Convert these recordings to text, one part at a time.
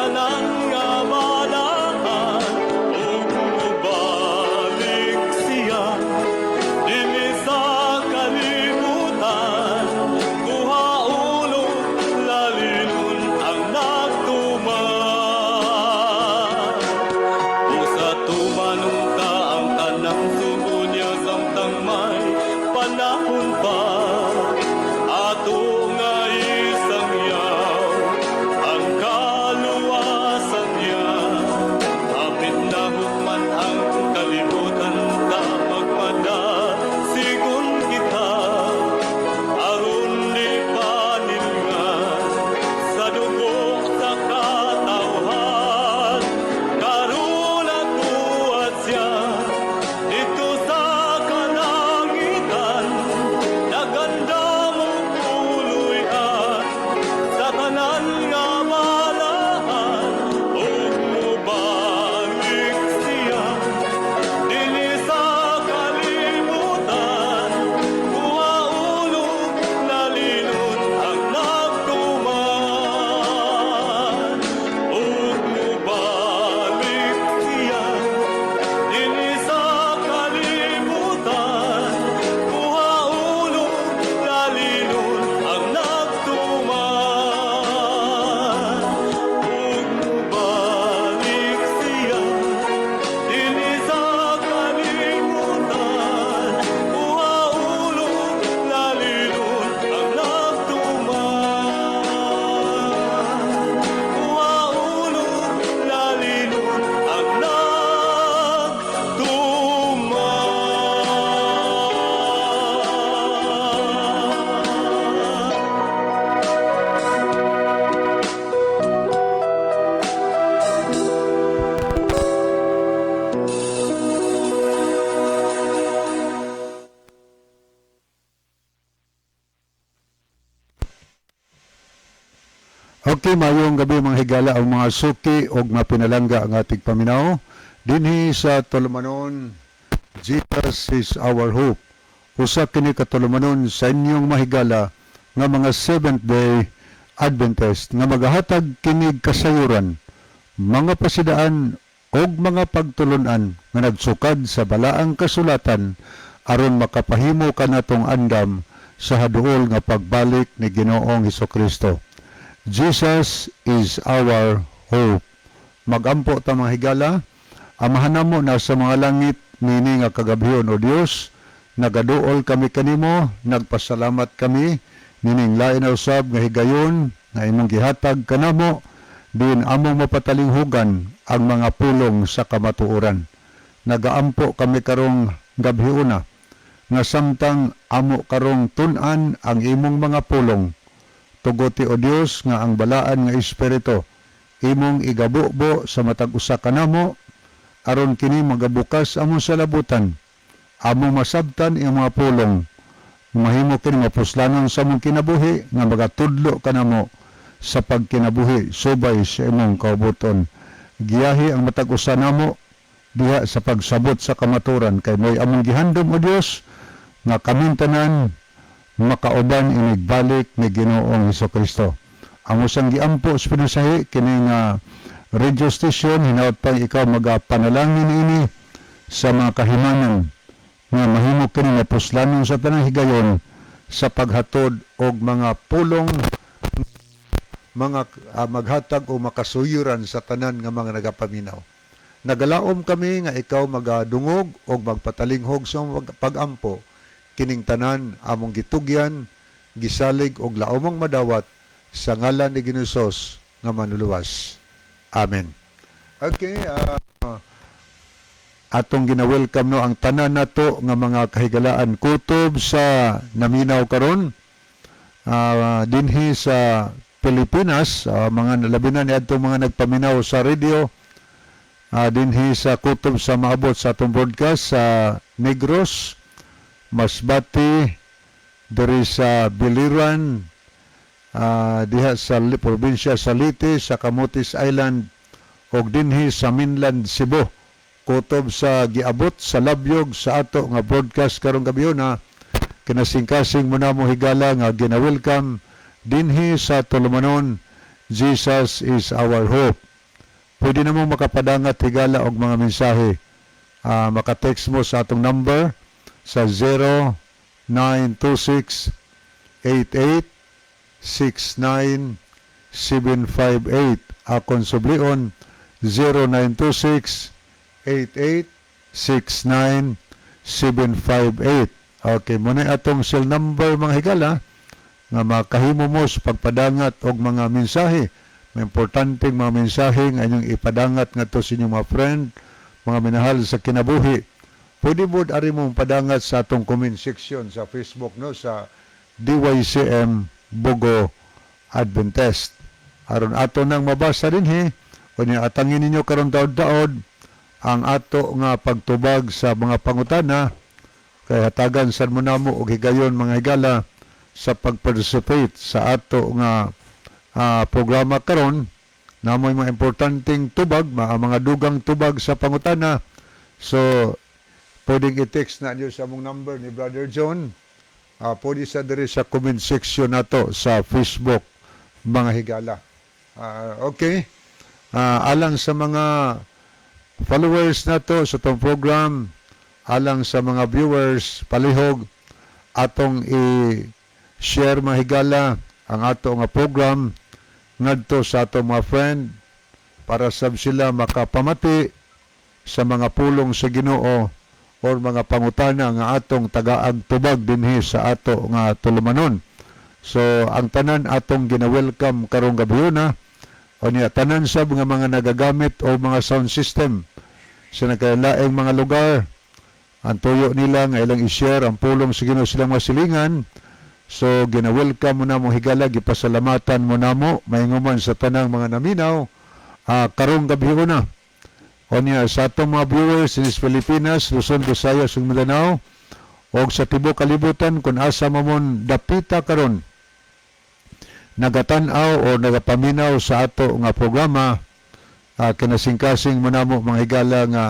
Tanan nga balaan ug mobalik siya dinhi sa kalibutan, kuha ulo lalinon ang nagtuman. Usa tumanon ta ang tanang sugo niya samtang may panahon pa. Ato nga isangyaw ang kaluwasan niya. Hapit na hukman ang kalibutan ta, magmadasigon kita aron di panilngan sa dugo sa katawhan. Karon nagbuhat siya didto sa kalangitan, nagandam og puloy-an sa tanan nga balaan ug mobalik siya dinhi sa kalibutan, kuha ulo lalinon ang nagtuman ug mobalik siya dinhi sa kalibutan, kuha ulo lalinon ang nagtuman ug mobalik siya dinhi sa kalibutan, kuha ulo lalinon ang nagtuman, kuha ulo lalinon ang nagtuman. Okay, mayong gabi, mga higala, ang mga suki og mapinalangga ang ating paminaw dinhi sa tulumanon Jesus is Our Hope. Usa kini ka tulumanon sa inyong mahigala nga mga Seventh Day Adventist nga magahatag kinig kasayuran, mga pasidaan og mga pagtulunan nga nagsukad sa balaang kasulatan aron makapahimo kanatong andam sa haduol nga pagbalik ni Ginoong Kristo. Jesus is our hope. Magampo ta, mga higala. Amahan namo na sa mga langit, nini nga kagabhion, O Dios, nagaduol kami kanimo, nagpasalamat kami nining lain na usab nga higayon nga imong gihatag kanamo diin among mapatalinghugan ang mga pulong sa kamatuoran. Nagaampo kami karong gabhiona nga samtang amo karong tun-an ang imong mga pulong, tuguti, O Dios, nga ang balaan nga espiritu imong igabubo sa matag usa kanamo aron kini magabukas among salabutan, among masabtan iyang mga pulong, mahimo kini mapuslanon sa among kinabuhi nga magatudlo kanamo sa pagkinabuhi subay sa imong kaubuton. Giyahi ang matag usa namo diha sa pagsabot sa kamaturan kay mo'y among gihandom, O Dios, nga kaming tanan makauban inigbalik ni Ginoong Kristo. Amo sang giampo sa pinasahi kini nga radio station, hinaut pang ikaw magapanalangin ini sa mga kahimanan nga mahimo kini mapuslanon sa tanang higayon sa paghatod og mga pulong mga maghatag o makasuyuran sa tanan nga mga nagapaminaw. Nagalaom kami nga ikaw magadungog og magpatalinghog sa pag-ampo. Kining tanan among gitugyan, gisalig og laomong madawat sa ngalan ni Ginoong Hesus nga manluluwas. Amen. Okay, atong gina-welcome, no, ang tanan nato nga mga kahigalaan kutob sa naminaw karon dinhi sa Pilipinas, mga labi na niadto mga nagpaminaw sa radio dinhi sa kutob sa maabot sa atong broadcast sa Negros, Masbate, diri sa Biliran, diha sa probinsya sa Leyte, sa Camotes Island ug dinhi sa mainland Cebu kutob sa giabot sa labyog sa ato nga broadcast karong gabi na. Kinasingkasing mo na mo, higala, nga gina-welcome dinhi sa tulumanon Jesus is Our Hope. Pwede na mo makapadangat, higala, og mga mensahe. Maka-text mo sa atong number sa 0926 88 69 758. Akon sublion, 0926 88 69 758. Okay, muna atong cell number, mga higala, nga makahimo mo sa pagpadangat og mga mensahe. May importanteng mga mensahe nga inyong ipadangat ngadto sa inyong mga friend, mga minahal sa kinabuhi. Pwede mo ari mong padangat sa atong comment section sa Facebook, no, sa DYCM Bogo Adventist. Aron ato nang mabasa dinhi, unya atangin ninyo karon taod-taod ang ato nga pagtubag sa mga pangutana kay hatagan sad mo namo og higayon, mga higala, sa pag-participate sa ato nga programa karon. Namoy mga importanteng tubag, mga dugang tubag sa pangutana. So pwedeng i-text na niyo sa among number ni Brother John. Pwede sa diri sa comment section nato sa Facebook, mga higala. Okay. Alang sa mga followers nato sa atong program, alang sa mga viewers, palihog atong i-share, mga higala, ang ato nga program ngadto sa atong mga friend para sab sila makapamati sa mga pulong sa Ginoo or mga pangutana nga atong tagaag tubag dinhi sa ato nga tulumanon. So ang tanan atong gina-welcome karong gabi na. Unya tanan sab nga mga nagagamit o mga sound system sa nagkalaing mga lugar, ang tuyo nila nga ilang i-share ang pulong sa Ginoo silang mga silingan. So gina-welcome mo namo, higala, gipasalamatan mo namo mainguman sa tanang mga naminaw karong gabi na. Unya sa atong mga viewers sa Pilipinas, Luzon, Visayas ug Mindanao og sa tibuok kalibutan kung asa mamon dapita karon nagatan-aw o nagapaminaw sa ato nga programa, kinasingkasing mo namo, mga higala, nga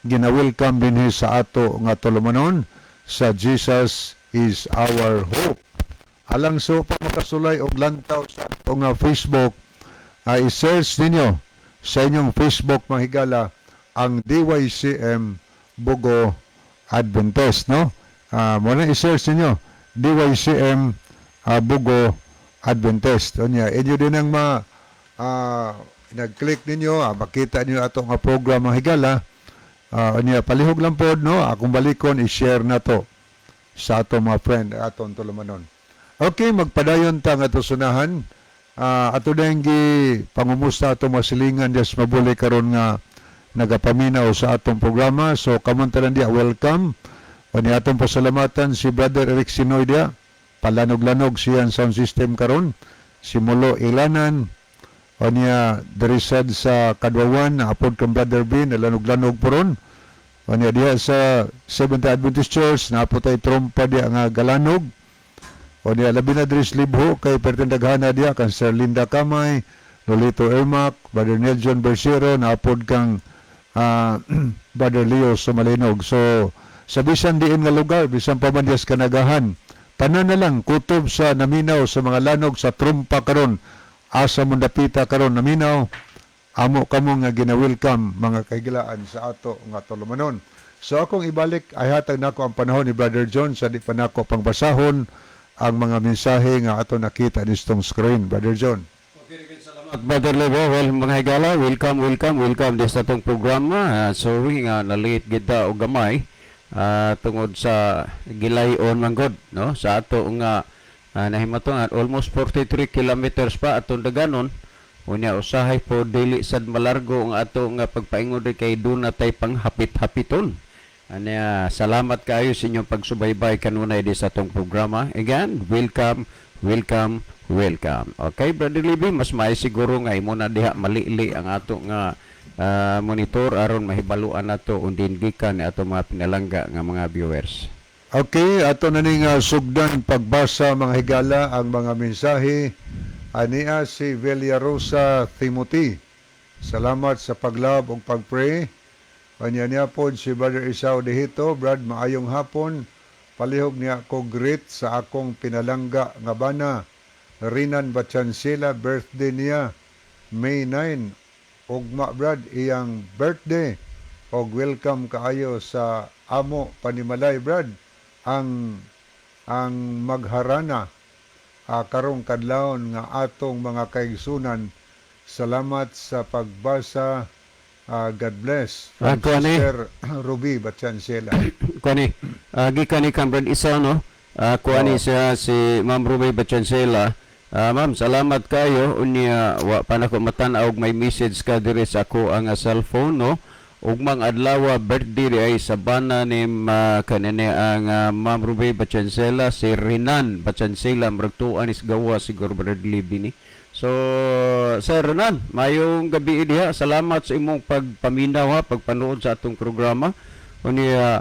gina-welcome dinhi sa ato nga tulumanon sa Jesus is Our Hope. Alang sa pa makasulay og lantaw sa ato nga Facebook, i-search ninyo sa inyong Facebook, mga higala, ang DYCM Bogo Adventist, no? Mo na i-search ninyo DYCM Bogo Adventist. Unya inyo din ang ma nag-click ninyo, makita niyo ato nga program, mga higala. Unya palihog lang pod, no, akong balikon i-share na to sa ato mga friend atong tulumanon. Okay, magpadayon ta nga sunahan. Ato na gi pangumusta ato mga silingan dias mabuli karon nga nagapaminaw sa atong programa. So kamon tanan diya, welcome. Unya atong pasalamatan si Brother Eric Sinoy diya. Palanog-lanog siyan sound system karon. Si Mulo Ilanan. Unya diri sad sa Kadwawan apod kang Brother B nalanog-lanog po ron. Unya diha sa Seventh Adventist Church naa po tay trompa diya nga galanog. Unya labi na diri sa Libho kay perteng daghana diya kan Sir Linda Kamay, Lolito Ermac, Brother Nelson Bersero, naapod kang Brother Leo Sumalinog. So sa bisan diin nga lugar, bisan pa man diya sa Kanagahan, tanan na lang kutob sa naminaw sa mga lanog sa trumpa karon, asa mo dapita karon naminaw, amo kamo nga gina-welcome, mga kahigalaan, sa ato nga tulumanon. So akong ibalik ay hatag nako ang panahon ni Brother John sa di pa nako pangbasahon ang mga mensahe nga ato nakita nitong screen. Brother John. Salamat, Brother Lebo. Well, mga higala, welcome, welcome, welcome din sa atong programa. Sorry nga na-late kita og gamay tungod sa gilayon man gud, no, sa ato nga nahimatungan almost 43 kilometers pa atong daganon. Unya usahay po dili sad malargo ang ato nga pagpaingon ri kay duna tay panghapit-hapiton. Anya, salamat kayo sa inyong pagsubaybay kanunay di sa atong programa. Again, welcome, welcome, welcome. Okay, Brother Libby, mas may siguro nga imo na diha malili ang ato nga monitor aron mahibaluan nato undin gikan ni ato mga pinalangga nga mga viewers. Okay, ato na ning sugdan pagbasa, mga higala, ang mga mensahe. Ania si Villarosa Timothy. Salamat sa pag-love ug pag-pray. Anya niya po si Brother Isao Dihito. Brad, maayong hapon. Palihog niya ko greet sa akong pinalangga nga bana, Rinan Bachansila, birthday niya May 9. Ugma, Brad, iyang birthday, og welcome kaayo sa amo panimalay, Brad, ang magharana karong kadlawon nga atong mga kaigsunan. Salamat sa pagbasa. God bless. From Kuan eh. Sister Ruby Bachancela. Kuani, gikan ni kang Brad Isa, no? Kuani siya si Ma'am Ruby Bachancela. Ma'am, salamat kayo. Unya wa pa nako matan-aw og may message ka diri sa ako ang cellphone, no? Ugmang adlaw birthday di ay sa bana ni kanini ang Ma'am Ruby Bachancela, si Renan Bachancela, murag tuan is gawa siguro, Brad Libby ni. So, Sir Renan, mayong gabi diha. Salamat sa imong pagpaminaw ha, pagpanood sa atong programa. Unya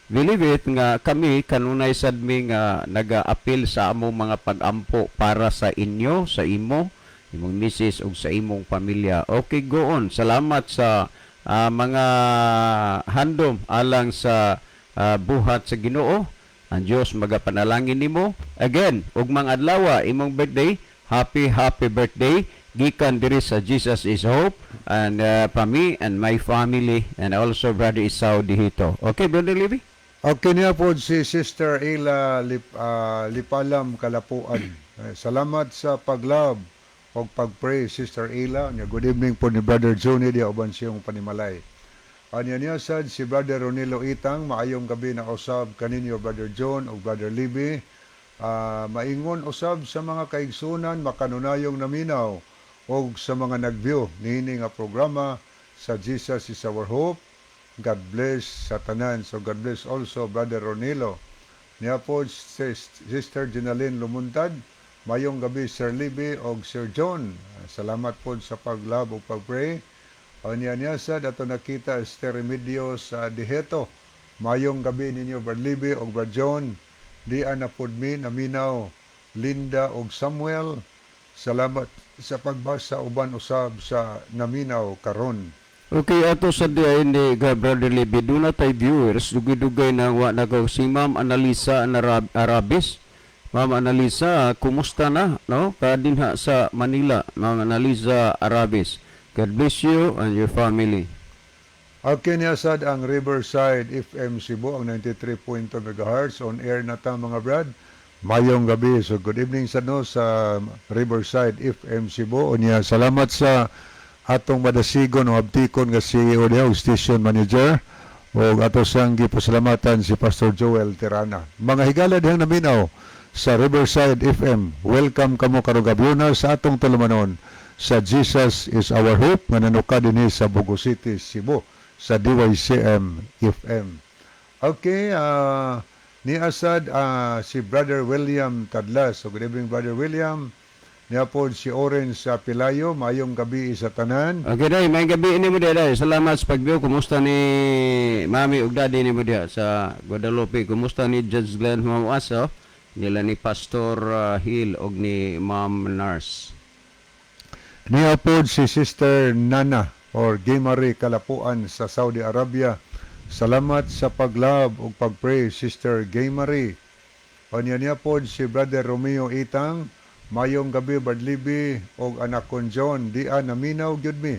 believe it nga kami kanunay sad mi nga naga-apil sa among mga pag-ampo para sa inyo, sa imo, imong misis ug sa imong pamilya. Okay, go on. Salamat sa mga handom alang sa buhat sa Ginoo. Ang Dios magapanalangin nimo. Again, ugmang adlaw imong birthday, happy happy birthday gikan diri sa Jesus is Hope and pa me and my family and also Brother Isao Dihito. Okay, Brother Libby? Okay niya po si Sister Ila Lipalam Kalapuan. Eh, salamat sa paglove o pag-pray, Sister Ila. Nya, good evening po ni Brother Johnny di uban siyang panimalay. Anya niya sad si Brother Ronilo Itang, maayong gabi na usab kaninyo, Brother John o Brother Libby. Maingon usab sa mga kaigsunan makanunayong naminaw o sa mga nag-view niini nga programa sa Jesus is Our Hope. God bless sa tanan. So God bless also Brother Ronilo. Niya po Sister Jenaline Lumuntad. Mayong gabi, Sir Libby og Sir John. Salamat po sa pag-love ug pag-pray. Niya niya sad ato nakita Esther Remedios sa Diheto. Mayong gabi ninyo, Brad Libby og Brad John. Di na pod mi naminaw, Linda og Samuel. Salamat sa pagbasa uban usab sa naminaw karon. Okay, ato sa di ay ni ga Brother Libby, doon na tay viewers, dugay-dugay na wa na ko si Ma'am Analisa Arabis. Ma'am Analisa, kumusta na, no? Kadinha sa Manila, Ma'am Analisa Arabis. God bless you and your family. Okay niya sad ang Riverside FM Cebu, ang 93.2 MHz on air na ta, mga brad. Mayong gabi. So good evening sa no sa Riverside FM Cebu. Unya salamat sa atong madasigon o abtikon nga CEO diha o station manager o ato sang gipasalamatan si Pastor Joel Tirana. Mga higala dihang naminaw sa Riverside FM, welcome kamo karong gabiuna sa atong tulumanon sa Jesus is Our Hope nga nanuka dinhi sa Bogo City, Cebu sa DYCM FM. Okay, ni asad si Brother William Tadlas. So good evening, Brother William. Niya po si Oren sa Pilayo, maayong gabi sa tanan. Okay, day, may gabi ini mo diha, day. Salamat sa pag-view. Kumusta ni Mami ug Daddy ni mo diha sa Guadalupe? Kumusta ni Judge Glenn Mamuaso? Nila ni Pastor Hill og ni Ma'am Nurse. Niya po si Sister Nana or Gimari Kalapuan sa Saudi Arabia. Salamat sa pag-love ug pag-pray, Sister Gimari. Onya niya po si Brother Romeo Itang. Mayong gabi, Badlibi og anak kon John. Di a naminaw gyud mi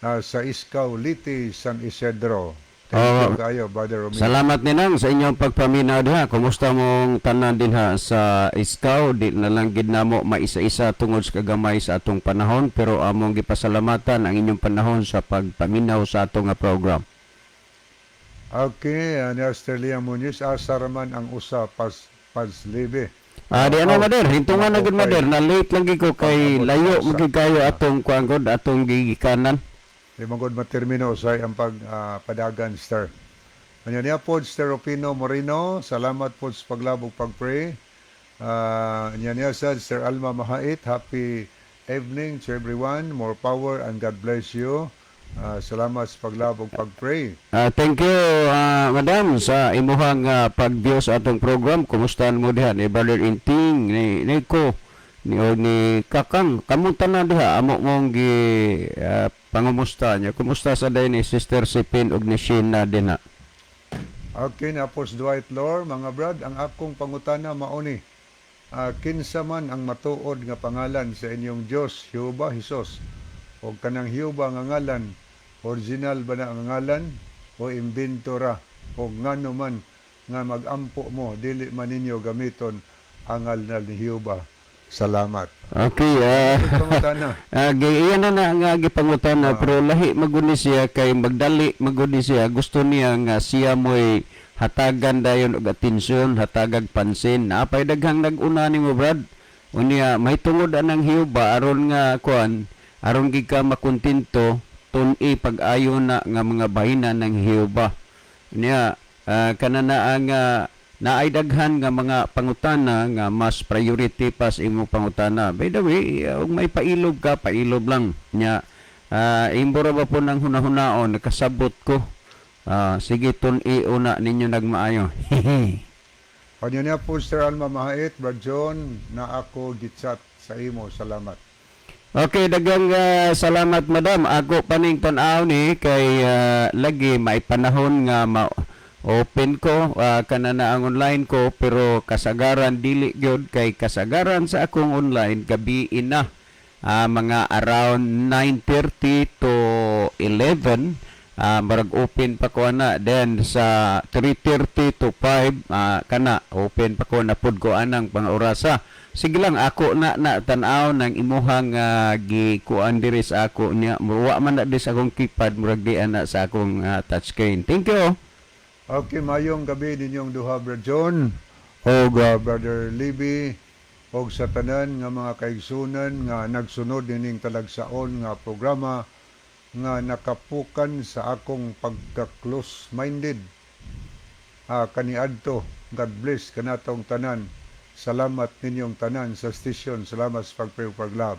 sa Iskaw, Liti, San Isidro. Thank you kayo, Brother Romeo. Salamat ninang sa inyong pagpaminaw diha. Kumusta mong tanan dinha sa Iskaw? Di na lang gid namo maisa-isa tungod sa kagamay sa atong panahon, pero among gipasalamatan ang inyong panahon sa pagpaminaw sa atong nga program. Okay, ni Australia Muñiz, asa raman ang usa pas paslibi. Ah, di ano, Mader, hintungan na gud, Okay. Mader, na late lang gid ko kay Pag-abot layo sa usa. magid kayo atong kuan gud, atong gigikanan. Di man gud matermino usay ang pag padagan, sir. Anya niya po, Sir Opino Moreno, salamat po sa paglabog pag-pray. Anya niya sad, Sir Alma Mahait, happy evening to everyone. More power and God bless you. Salamat sa paglabog pag-pray. Thank you, madam, sa imuhang pag-view sa atong program. Kumusta mo diha ni Brother Inting, ni Nico, ni o ni Kakang. Kamu tanan diha amo mong gi pangumusta niya. Kumusta sa day ni Sister Sipin ug ni Sheena dinha? Okay, na po si Dwight Lore, mga brad, ang akong pangutana mauni. Kinsa man ang matuod nga pangalan sa inyong Dios, Jehovah, Jesus? O kanang Jehova nga ngalan, original ba na ang ngalan o imbento ra? O ngano man nga magampo mo, dili man ninyo gamiton ang ngalan ni Jehova? Salamat. Okay, Pangutana. Iyan na na nga gipangutana, pero lahi maguni siya kay magdali maguni siya, gusto niya nga siya mo'y hatagan dayon og atensyon, hatagag pansin. Napay daghang nag-una nimo, Brad. Unya mahitungod anang Jehova, aron nga kuan, aron gid ka makontento, tun-i pag-ayo na nga mga bahina ng Jehova. Niya kana na ang naay daghan nga mga pangutana nga mas priority pa sa imong pangutana. By the way, ug may pailob ka, pailob lang. Nya imo ra ba po nang hunahunaon, nakasabot ko. Sige, tun-i una ninyo nagmaayo. Kanya niya po, Sir Alma Mahait, Brad John, na ako gitchat sa imo. Salamat. Okay, daghang salamat, madam. Ako paning tan-aw ni kay lagi may panahon nga ma open ko kana na ang online ko, pero kasagaran dili gyud, kay kasagaran sa akong online gabi na, mga around 9:30 to 11 marag open pa ko ana. Then sa 3:30 to 5 kana open pa ko na pud ko anang pang-orasa. Sige lang, ako na na tan-aw ng imuhang gikuan diri sa ako niya. Wa man na di sa akong keypad, murag di ana sa akong touchscreen. Thank you. Okay, mayong gabi ninyong duha, Brad John o Brother Libby, og sa tanan nga mga kaigsunan nga nagsunod nining talagsaon nga programa nga nakapukan sa akong pagka-close-minded kaniadto. God bless kanatong tanan. Salamat ninyong tanan sa station. Salamat sa pagpag-love.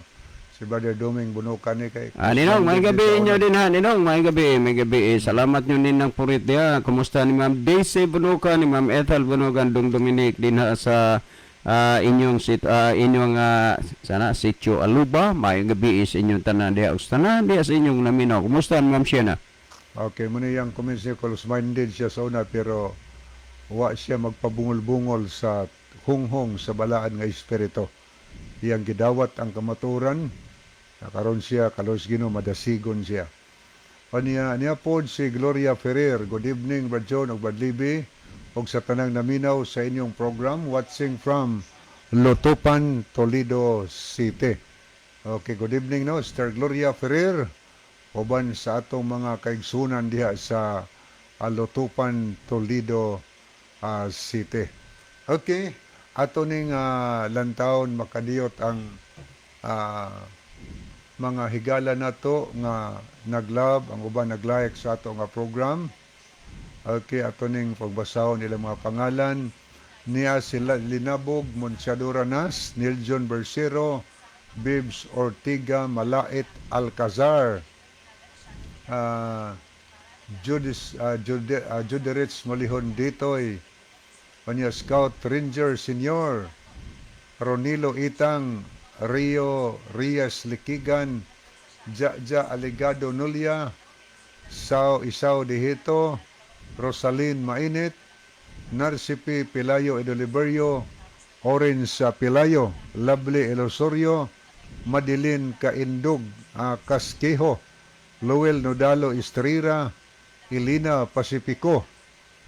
Si Brother Doming Bunukan ni kay Ninong, may gabi inyo din ha. Ninong, may gabi, may gabi. Eh, salamat nyo ninang purit diha. Kumusta ni Ma'am Daisy Bunukan, ni Ma'am Ethel Bunukan, Dong Dominic din ha sa inyong sit inyong sana sitio Aluba. May gabi sa inyong tanan diha. Ug sa tanan diha sa inyong naminaw. Kumusta ni Ma'am Shena? Okay, muna yung comments niya, close-minded siya sa una, pero wa siya magpabungol-bungol sa hunghong sa balaan nga espiritu. Iyang gidawat ang kamaturan, karon siya, kalos Ginoo, madasigon siya. Aniya, niya pod si Gloria Ferrer. Good evening, Brad John ug Brad Libby, ug sa tanang naminaw sa inyong program, watching from Lutupan, Toledo City. Okay, good evening, no, Sir Gloria Ferrer, uban sa atong mga kaigsunan diha sa Lutupan, Toledo City. Okay, ato ning lantawon makadiyot ang mga higala nato nga naglove, ang uban naglike sa ato nga program. Okay, ato ning pagbasahon ilang mga pangalan. Niya sila Linabog Monchadora Nas, Niljon Bersero, Bibs Ortiga, Malait Alcazar, Judis, Juderich Malihon Ditoy, Panya Scout Ranger Senior, Ronilo Itang, Rio Rias Likigan, Jaja Aligado Nulia, Sao Isaw Dihito, Rosalyn Mainit, Narcipi Pilayo Edoliberio, Orange Pilayo, Lovely Elosorio, Madeline Kaindog Casquejo, Lowell Nodalo Estrera, Elena Pacifico,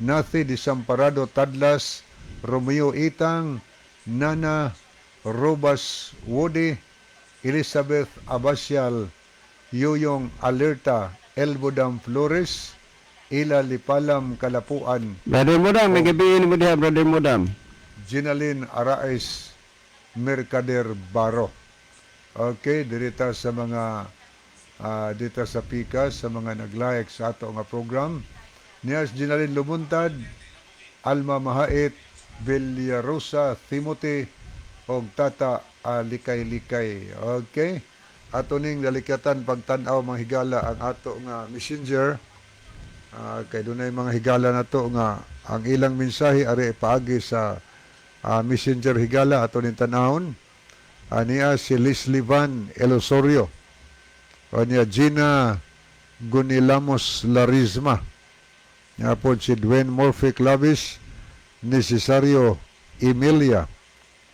Nathi Desamparado Tadlas, Romeo Itang, Nana Robas Woody, Elizabeth Abasial, Yoyong Alerta, Elbodam Flores, Ila Lipalam Kalapuan, Brother Mudam, may gabi mo diha, Brother Mudam. Ginalyn Araes Mercader Baro. Okay, dirita sa mga dita sa Pika, sa mga nag-like sa ato nga program. Nias Ginalyn Lumuntad, Alma Mahait, Villarosa Timothy, og Tata Likay-Likay. Okay? Ato ning dalikatan pagtan-aw, mga higala, ang ato nga messenger. Kay dunay mga higala nato nga ang ilang mensahe ari paagi sa messenger, higala. Ato ning tan-awon. Aniya si Leslie Van Elosorio. Aniya Gina Gunilamos Larisma. Niya po si Dwayne Murphy Clavis, Necesario Emilia.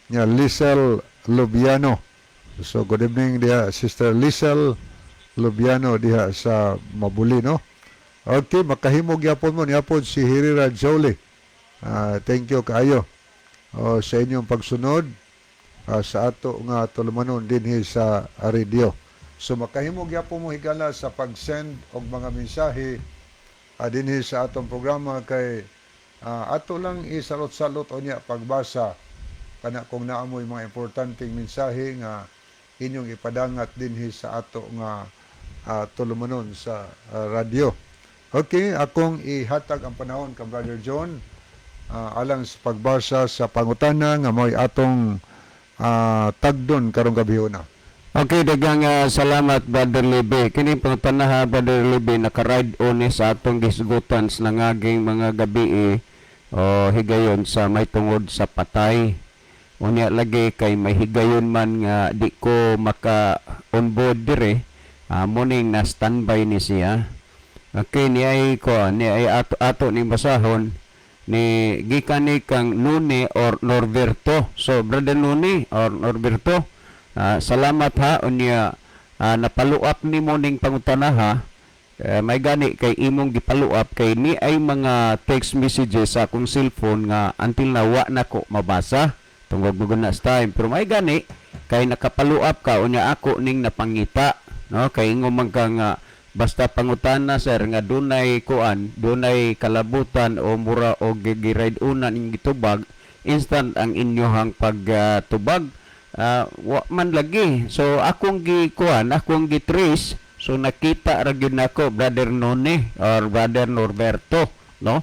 Niya Lisel Lubiano. So good evening diha, Sister Lisel Lubiano diha sa Mabuli, no? Okay, makahimo gyapon mo niapon si Herrera Jolie. Thank you kaayo, oh, sa inyong pagsunod sa ato nga tulumanon dinhi sa radio. So makahimo gyapon mo, higala, sa pag-send og mga mensahe dinhi sa atong programa kay ato lang isalot-salot unya pagbasa kana kung naa moy mga importanteng mensahe nga inyong ipadangat dinhi sa ato nga tulumanon sa radyo. Okay, akong ihatag ang panahon kang Brother John alang sa pagbasa sa pangutana nga mo'y atong tagdon karong gabhiona. Okay, daghang salamat, Brother Libe. Kini pangutana ha, Brother Libe, naka-ride on ni sa atong gisgutan sa nangaging mga gabi o higayon sa may tungod sa patay. Unya lagi kay may higayon man nga di ko maka on board dire, morning na standby ni siya. Okay, ni ay ko ni ay ato ato ni basahon ni gikan ni kang Nune or Norberto. So Brother Nune or Norberto, salamat ha. Unya napaluap ni mo ning pangutana ha. May gani kay imong gipaluap kay ni ay mga text messages sa akong cellphone nga until na wa na ko mabasa tungod mo na sa time, pero may gani kay nakapaluap ka. Unya ako ning napangita, no, kay ingon man ka nga basta pangutana, sir, nga dunay kuan, dunay kalabutan o mura o gi-ride unan ing gitubag instant ang inyohang pagtubag. Wa man lagi. So akong gi kuan, akong gi trace, so nakita ra gyud nako, Brother None or Brother Norberto, no?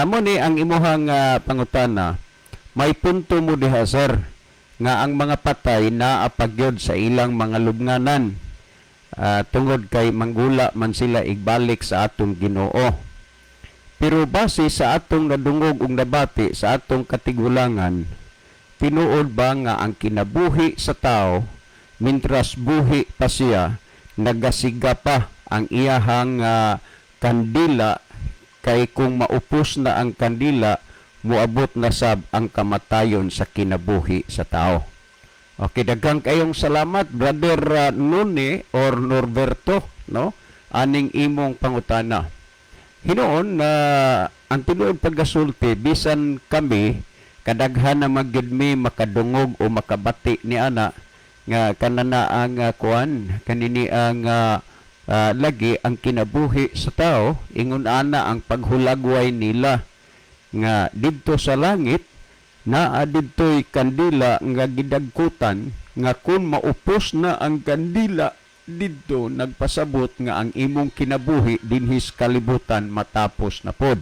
Mo ni ang imuhang pangutana. May punto mo diha, sir, nga ang mga patay naa pa gyud sa ilang mga lubnganan tungod kay manggula man sila igbalik sa atong Ginoo. Pero base sa atong nadungog ug nabati sa atong katigulangan, tinuod ba nga ang kinabuhi sa tao mintras buhi pa siya, nagasiga pa ang iyahang kandila, kay kung maupos na ang kandila, muabot na sab ang kamatayon sa kinabuhi sa tao? Okay, daghang kayong salamat, Brother Nune or Norberto, no? Aning imong pangutana. Hinuon na ang tinuod pagkasulti, bisan kami kadaghan na magyud mi makadungog o makabati ni ana nga kanana ang kuan kanini ang lagi ang kinabuhi sa tao, ingon ana ang paghulagway nila nga didto sa langit naa didtoy kandila nga gidagkutan nga kung maupos na ang kandila didto, nagpasabot nga ang imong kinabuhi dinhi sa kalibutan matapos na pod.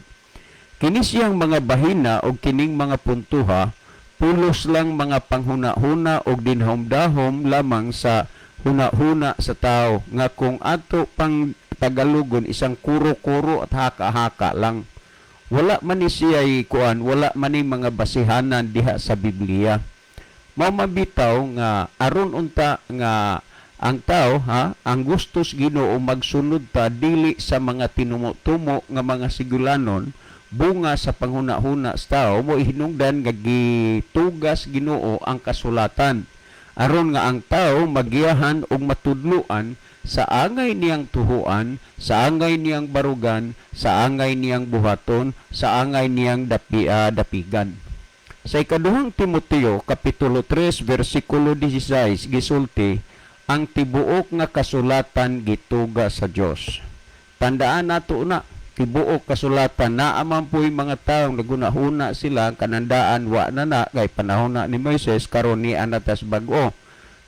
Kini siyang mga bahina o kining mga puntuha, pulos lang mga panghuna-huna o dinahom-dahom lamang sa huna-huna sa tao nga kung ato pang Tagalogon, isang kuro-kuro at haka-haka lang. Wala man ni siya kuan, wala man ni mga basihanan diha sa Biblia. Mao mabitaw nga aron unta nga ang tao ha, ang gustos Ginoo magsunod ta dili sa mga tinumo-tumo nga mga sigulanon bunga sa panghuna-huna sa tao, mo hinungdan nga gitugas Ginoo ang kasulatan aron nga ang tao magiyahan og matudloan sa angay niyang tuhuan, sa angay niyang barugan, sa angay niyang buhaton, sa angay niyang dapigan. Sa Ikaduhang Timoteo kapitulo 3 versikulo 16 gisulti, ang tibuok nga kasulatan gituga sa Dios. Tandaan nato na tibuok kasulatan. Naa man po'y mga taong nagunahuna sila kanandaan wa na na kay panahon na ni Moises, karon ni anatas bag-o.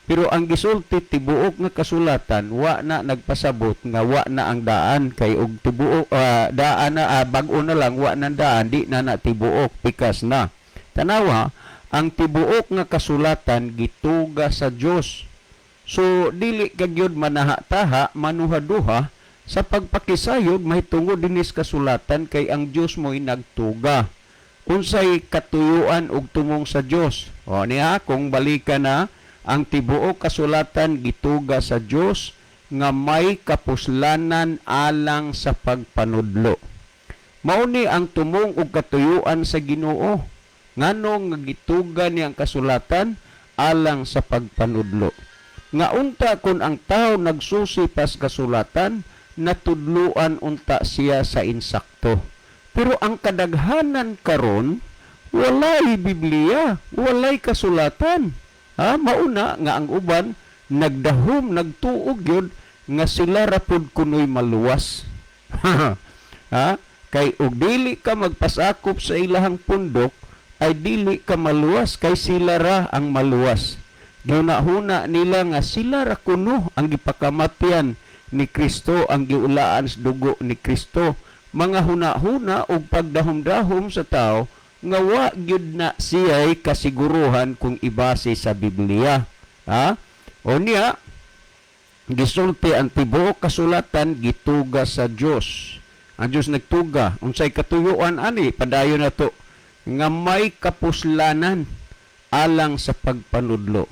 Pero ang gisulti tibuok nga kasulatan, wa na nagpasabot nga wa na ang daan, kay og tibuok daan na bag-o na lang, wa na daan, di na na tibuok, pikas na. Tanawa, ang tibuok nga kasulatan gituga sa Dios. So dili ka gyud manaha-taha, manuha-duha sa pagpakisayod mahitungod dinis kasulatan kay ang Dios mo'y nagtuga. Unsay katuyuan og tumong sa Dios? O niya kung balikan na, ang tibuok kasulatan gituga sa Dios nga may kapuslanan alang sa pagpanudlo. Mao ni ang tumong og katuyuan sa Ginoo. Ngano nga gituga niya ang kasulatan? Alang sa pagpanudlo. Nga unta kung ang tao nagsusi pas kasulatan, natudluan unta siya sa insakto. Pero ang kadaghanan karon walay Biblia, walay kasulatan. Ha, mauna nga ang uban nagdahom, nagtuog yun nga sila ra pud kunoy maluwas. Ha? Kay og dili ka magpasakop sa ilahang pundok ay dili ka maluwas, kay sila ra ang maluwas. Gihuna-huna nila nga sila ra kuno ang gipakamatyan ni Kristo, ang giulaan sa dugo ni Kristo. Mga huna-huna og pagdahom-dahom sa tao nga wa gyud na siya'y kasiguruhan kung ibase sa Biblia. Ha? O niya, gisulti ang tibuok kasulatan gituga sa Dios. Ang Dios nagtuga. Unsay katuyuan ani? Padayon na to nga may kapuslanan alang sa pagpanudlo.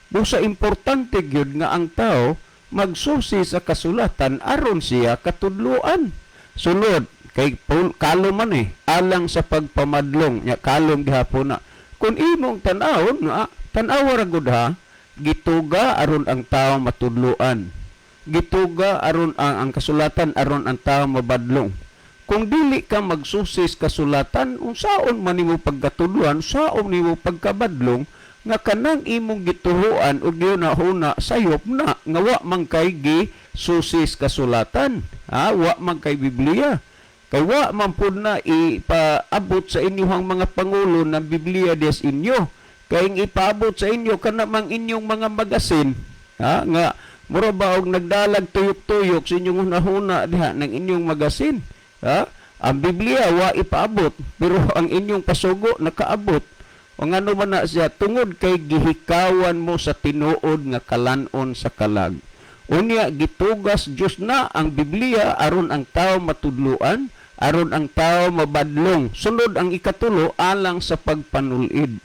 Busa importante gyud nga ang tao magsusi sa kasulatan aron siya katudloan. Sunod kay Paul, kalom man eh, alang sa pagpamadlong nya, kalom gihapon na. Kung imong tan-awon nga tan-awa ra gud ha, gituga aron ang tao matudloan. Gituga aron ang kasulatan aron ang tao mabadlong. Kung dili ka magsusis kasulatan, unsaon man nimo pagkatudloan, saon nimo pagkabadlong nga kanang imong gituhuan ug gihuna-huna sayop na nga wa man kay gi susis kasulatan, ha, wa man kay Biblia, kay wa man pud na ipaabot sa inyong mga pangulo ng Biblia des inyo. Kay ang ipaabot sa inyo kana mang inyong mga magasin, ha, nga mura ba og nagdalag tuyok-tuyok sa inyong hunahuna diha ng inyong magasin, ha. Ang Biblia wa ipaabot, pero ang inyong pasugo nakaabot. O ngano man na siya? Tungod kay gihikawan mo sa tinuod nga kalanon sa kalag. Unya gitugas Dios na ang Biblia aron ang tao matudloan, aron ang tao mabadlong. Sunod ang ikatulo, alang sa pagpanulid.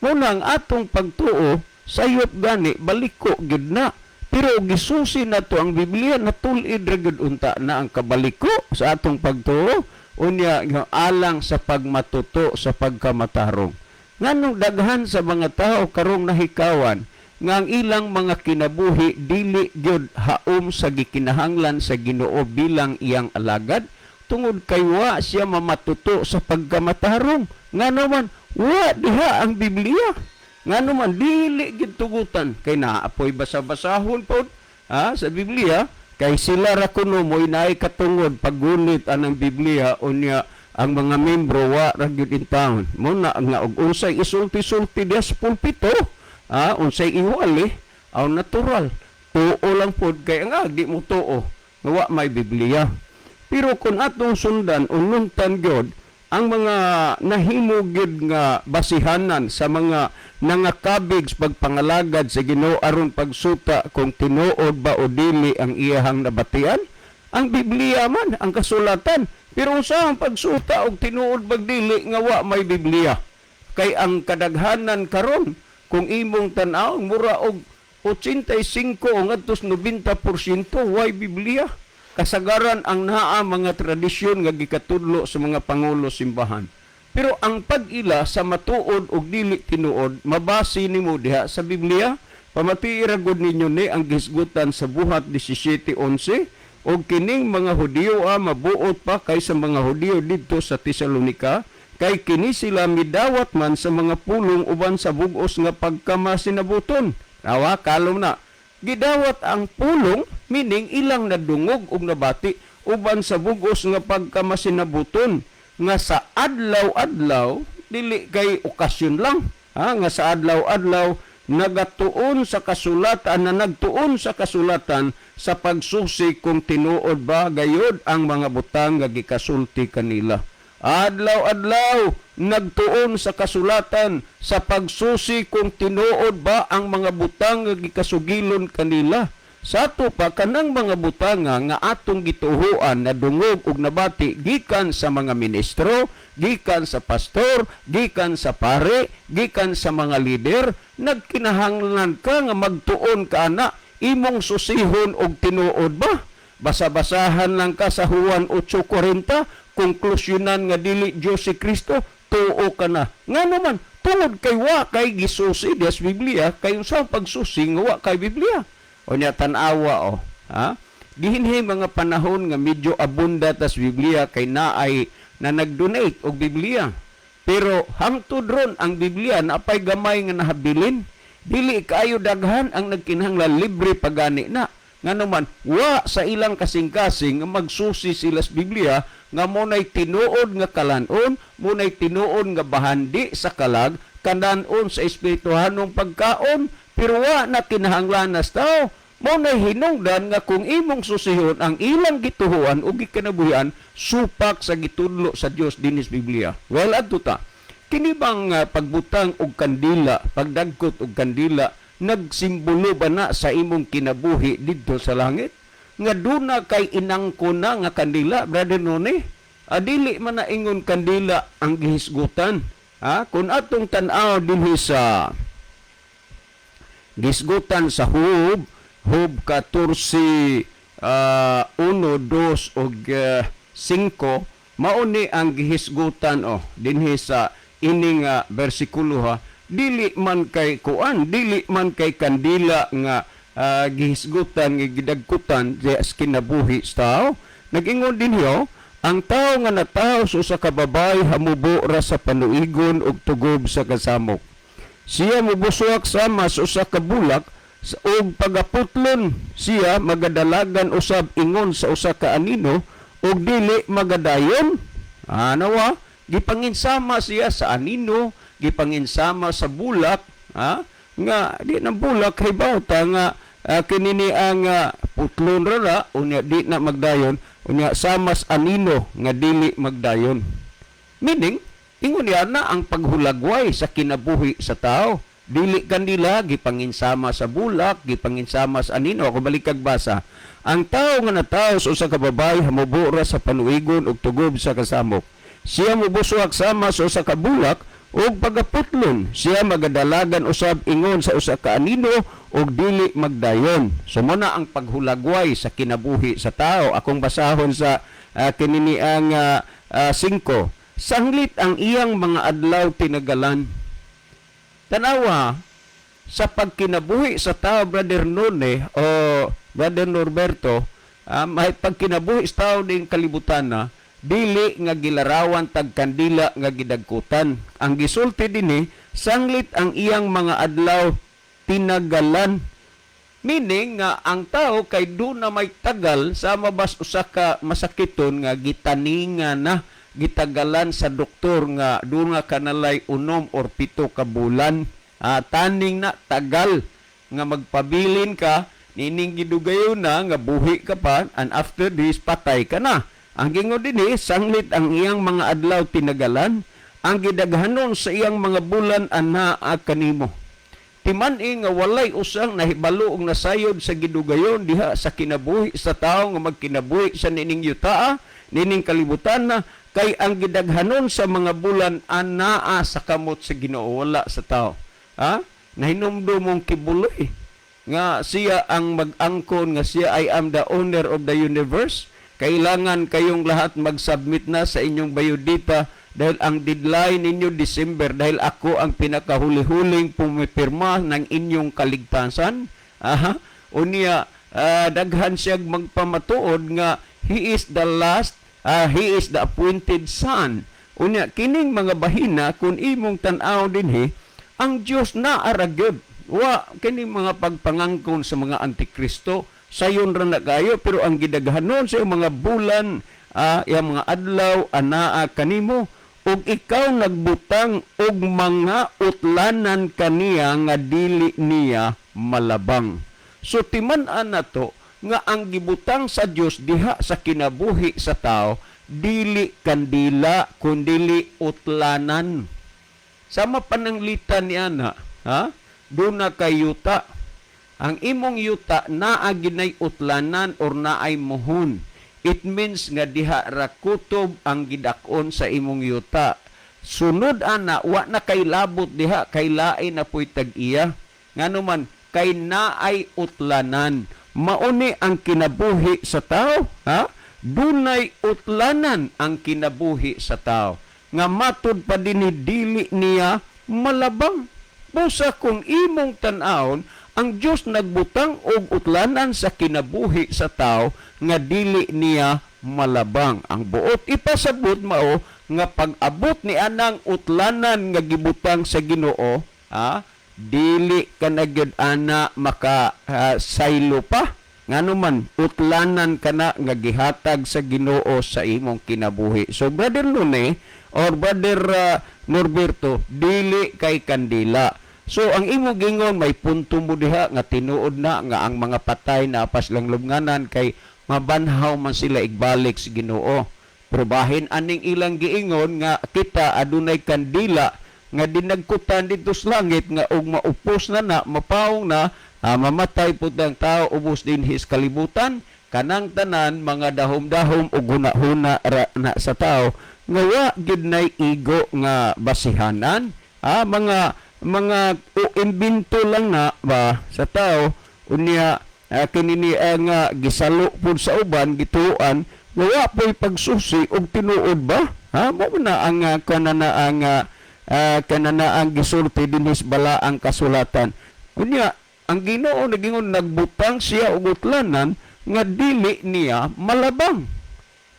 Muna ang atong pagtuo sayop gani baliko gyud na. Pero gisusi na to ang Biblia, natulid ra gyud unta na ang kabaliko sa atong pagtuo. Unya nga alang sa pagmatuto sa pagkamatarong. Nganong daghan sa mga tao karong nahikawan nga ang ilang mga kinabuhi dili gyud haom sa gikinahanglan sa Ginoo bilang iyang alagad? Tungod kay wa siya mamatuto sa pagkamatarong. Ngano man wa diha ang Biblia? Ngano man dili gyud tugutan? Kay naapoy basa-basahon pod, ha, sa Biblia, kay sila ra kuno mo'y naay katungod paggunit anang Biblia. Unya ang mga membro wa ra gyud in town. Mo na nga og unsay isulti-sulti diha sa pulpito, ha, unsay iwali aw natural tuo lang pod, kay ang di mo tuo nga wa may Biblia. Pero kung atong sundan ununtan gyud ang mga nahimo gyud nga basihanan sa mga nangakabig sa pagpangalagad sa Ginoo aron pagsuta kung tinuod ba o dili ang iyahang nabatian, ang Biblia man, ang kasulatan. Pero unsa ang pagsuta og tinuod bag dili nga wa may Biblia? Kay ang kadaghanan karon, kung imong tan-aw, mura og 85 o ngadto 90% way Biblia. Kasagaran ang naa mga tradisyon nga gikatudlo sa mga pangulo simbahan. Pero ang pag-ila sa matuod og dili tinuod, mabase nimo diha sa Biblia. Pamatii ra gud ninyo ni ang gisgutan sa Buhat 17:11: "Og kining mga Hudiyo mabuot pa kaysa mga Hudiyo didto sa Tesalonika, kay kini sila midawat man sa mga pulong uban sa bug-os nga pagkamasinabuton." Awa, kalom na. Gidawat ang pulong, meaning ilang nadungog ug nabati uban sa bug-os nga pagkamasinabuton, nga sa adlaw-adlaw, dili kay okasyon lang, ha, nga sa adlaw-adlaw nagatuon sa kasulatan, na nagtuon sa kasulatan sa pagsusi kung tinuod ba gayod ang mga butang nga gikasulti kanila. Adlaw-adlaw nagtuon sa kasulatan sa pagsusi kung tinuod ba ang mga butang nga gikasugilon kanila. Sa ato pa kanang mga butanga nga atong gituhuan, nadungog ug nabati gikan sa mga ministro, gikan sa pastor, gikan sa pare, gikan sa mga lider, nagkinahanglan ka nga magtuon ka ana, imong susihon og tinuod ba. Basa-basahan lang ka sa Juan 8:40, konklusyonan nga dili Dios si Kristo, tuo ka na. Ngano man, Tungod kay wa kay gisusi diha sa Biblia, kay unsa ang pagsusi nga wa kay Biblia? O nya tan-awa oh, ha? Dihinhi mga panahon nga medyo abunda tas Biblia kay naay na nag-donate og Biblia. Pero hangtod ron ang Biblia napay gamay nga nahabilin. Dili kaayo daghan ang nagkinahanglan, libre pagani na. Ngano man wa sa ilang kasing-kasing nga magsusi sila sa Biblia nga mo nay tinuod nga kalan-on, mo nay tinuod nga bahandi sa kalag, kalan-on sa espirituhanong pagkaon, pero wa na kinahanglan na sa tao. Mo nay hinungdan nga kung imong susihon ang ilang gituhuan o gikinabuhian, supak sa gitudlo sa Dios dinhi sa Biblia. Well, adto ta. Kini bang pagbutang og kandila, pagdagkot og kandila, nagsimbolo ba na sa imong kinabuhi didto sa langit? Nga duna kay inangko na nga kandila, Brother Noni? Adili man na ingon kandila ang gihisgutan. Ha? Kung atong tan-aw dinhi sa gisgutan sa Job, Job 14, 1, 2 ug 5, mao ni ang gihisgutan oh dinhi sa ining bersikulo ha. Dili man kay kuan, dili man kay kandila nga gihisgutan nga gidagkutan sa kinabuhi sa tao. Nag-ingon dinhi oh, ang tao nga natawo sa usa ka babae hamubo ra sa panuigon ug tugob sa kasamok. Siya mubuswak sama sa usa ka bulak ug pagaputlon. Siya magadalagan usab ingon sa usa ka anino ug dili magadayon. Anawa, gipanginsama siya sa anino, gipanginsama sa bulak, ha? Nga di na bulak hibaw ta nga kini ni ang putlon ra ra, unya di na magdayon, unya samas anino nga dili magdayon. Meaning, ingon niya na ang paghulagway sa kinabuhi sa tao. Dili kandila, gipanginsama sa bulak, gipanginsama sa anino. Ako balik kag basa. Ang tao nga natawo sa usa ka babae hamubo ra sa panuigon ug tugob sa kasamok. Siya mubuswak sama sa usa ka bulak ug pagaputlon. Siya magadalagan usab ingon sa usa ka anino ug dili magdayon. So mo na ang paghulagway sa kinabuhi sa tao. Akong basahon sa kinini ang 5. Sanglit ang iyang mga adlaw tinagalan. Tanawa, sa pagkinabuhi sa tao, Brother Nune o Brother Norberto, may pagkinabuhi sa tao ding kalibutan na, dili nga gilarawan tag kandila nga gidagkutan. Ang gisulti dinhi, sanglit ang iyang mga adlaw tinagalan. Meaning nga ang tao kay do na may tagal, sama bas usa ka masakiton nga gitaninga na, gitagalan sa doktor nga do nga kanalay 6 or 7 ka bulan. Taning na tagal nga magpabilin ka nining gidugayon na nga buhi ka pa, and after this patay ka na. Ang gingon dinhi, sanglit ang iyang mga adlaw tinagalan, ang gidaghanon sa iyang mga bulan anaa kanimo. Timan-i nga walay usang nahibalo og nasayod sa gidugayon diha sa kinabuhi sa tao nga magkinabuhi sa nining yutaa, nining kalibutan na, kay ang gidaghanon sa mga bulan anaa sa kamot sa Ginoo, wala sa tao. Ha? Nahinumdum mong Quiboloy nga siya ang mag-angkon nga siya, "I am the owner of the universe. Kailangan kayong lahat mag-submit na sa inyong biodata dahil ang deadline ninyo December, dahil ako ang pinakahuli-huling pumipirma ng inyong kaligtasan." Aha. Unya daghan siya magpamatuod nga he is the last, he is the appointed son. Unya kining mga bahina, kung imong tan-aw dinhi, ang Dios na ara gyud. Wa kining mga pagpangangkon sa mga antikristo, sayon ra na kayo, pero ang gidaghanon sa iyong mga bulan, iyang mga adlaw anaa kanimo, ug ikaw nagbutang og mga utlanan kaniya nga dili niya malabang. So timan-an nato nga ang gibutang sa Dios diha sa kinabuhi sa tao dili kandila kundili utlanan. Sama pananglitan ni ana, ha? Duna kay yuta. Ang imong yuta naa ginay utlanan or naay muhon. It means nga diha ra kutob ang gidak-on sa imong yuta. Sunod ana, wa na kay labot diha kay lain na po'y tag-iya. Ngano man kay naay utlanan. Mauni ang kinabuhi sa tao, ha? Dunay utlanan ang kinabuhi sa tao. Nga matud pa dinhi dili niya malabang. Busa kung imong tan-awon, ang Dios nagbutang og utlanan sa kinabuhi sa tao nga dili niya malabang. Ang buot ipasabot mao nga pag-abot ni anang utlanan nga gibutang sa Ginoo, dili ka na gyud ana maka saylo pa, ngano man utlanan kana nga gihatag sa Ginoo sa imong kinabuhi. So Brother Lune or Brother Norberto, dili kay kandila. So ang imong gingon, may punto mo diha nga tinuod na nga ang mga patay na pas lang lubnganan kay mabanhaw man sila igbalik sa Ginoo. Pero bahin aning ilang giingon nga kita adunay kandila nga dinagkutan didto sa langit nga og maupos na na, mapaong na, mamatay pud ang tao, ubos dinhi sa kalibutan, kanang tanan mga dahom-dahom ug huna-huna ra na sa tao nga wa gyud nay igo nga basihanan, mga o imbento lang na ba sa tao. Unya kini ni ang gisalo pud sa uban, gituan nga wa po'y pagsusi og tinuod ba, ha. Mo na ang kanana ang kanana ang gisulti dinhi sa balaang kasulatan. Unya ang Ginoo nagingon nagbutang siya og utlanan nga dili niya malabang.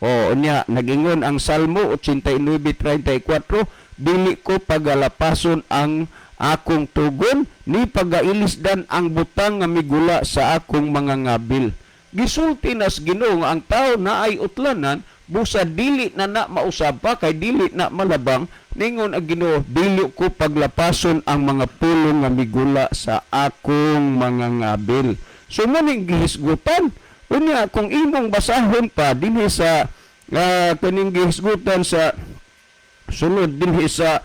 O unya nagingon ang Salmo 89:34, "Dili ko pagalapason ang akong tugon ni pagailisdan ang butang nga migula sa akong mga ngabil." Gisulti nas Ginoo nga ang tao na ay utlanan, busa dili na na mausab pa kay dili na malabang. Ningon ang Ginoo, "Dili ko paglapason ang mga pulong nga migula sa akong mga ngabil." So maning gihisgutan. Unya kung imong basahon pa dinhi sa kaning gihisgutan sa sunod dinhi sa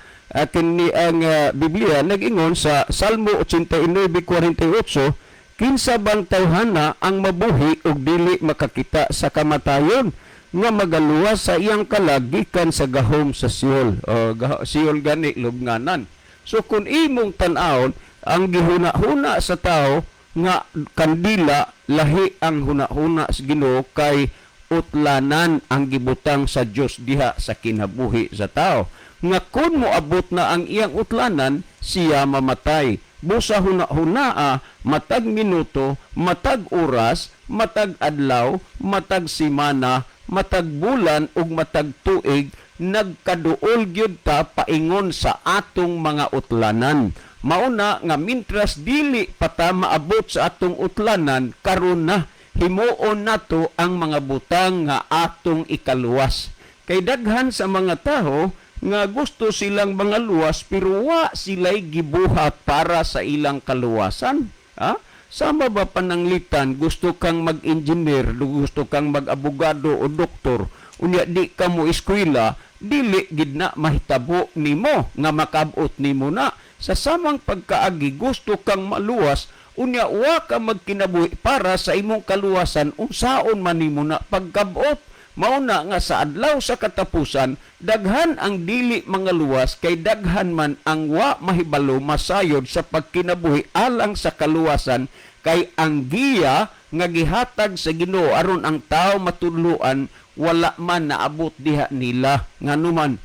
kini ang Biblia, nag-ingon sa Salmo 89:48, "Kinsa bang tawhana ang mabuhi ug dili makakita sa kamatayon, nga magaluwas sa iyang kalag gikan sa gahom sa Seol?" O Seol gani lubnganan. So kung imong tan-awon ang gihuna-huna sa tao nga kandila, lahi ang huna-huna sa Ginoo kay utlanan ang gibutang sa Dios diha sa kinabuhi sa tao nga kung moabot na ang iyang utlanan, siya mamatay. Busa huna-hunaa, matag minuto, matag oras, matag adlaw, matag simana, matag bulan ug matag tuig, nagkaduol gyud ta paingon sa atong mga utlanan. Mauna nga mintras dili pa ta maabot sa atong utlanan, karon na himuon nato ang mga butang nga atong ikaluwas. Kay daghan sa mga tawo nga gusto silang mga luwas pero wa sila'y gibuhat para sa ilang kaluwasan. Ha? Sama ba pananglitan gusto kang mag-engineer, gusto kang mag-abogado o doktor, unya di ka mo eskwela, dili gid na mahitabo nimo nga makabot nimo na. Sa samang pagkaagi, gusto kang maluwas, unya wa ka magkinabuhi para sa imong kaluwasan, unsaon man nimo na pagkabot? Mauna nga sa adlaw sa katapusan, daghan ang dili mga luwas kay daghan man ang wa mahibalo masayod sa pagkinabuhi alang sa kaluwasan, kay ang giya nga gihatag sa Ginoo aron ang tao matudloan wala man naabot diha nila. Nganuman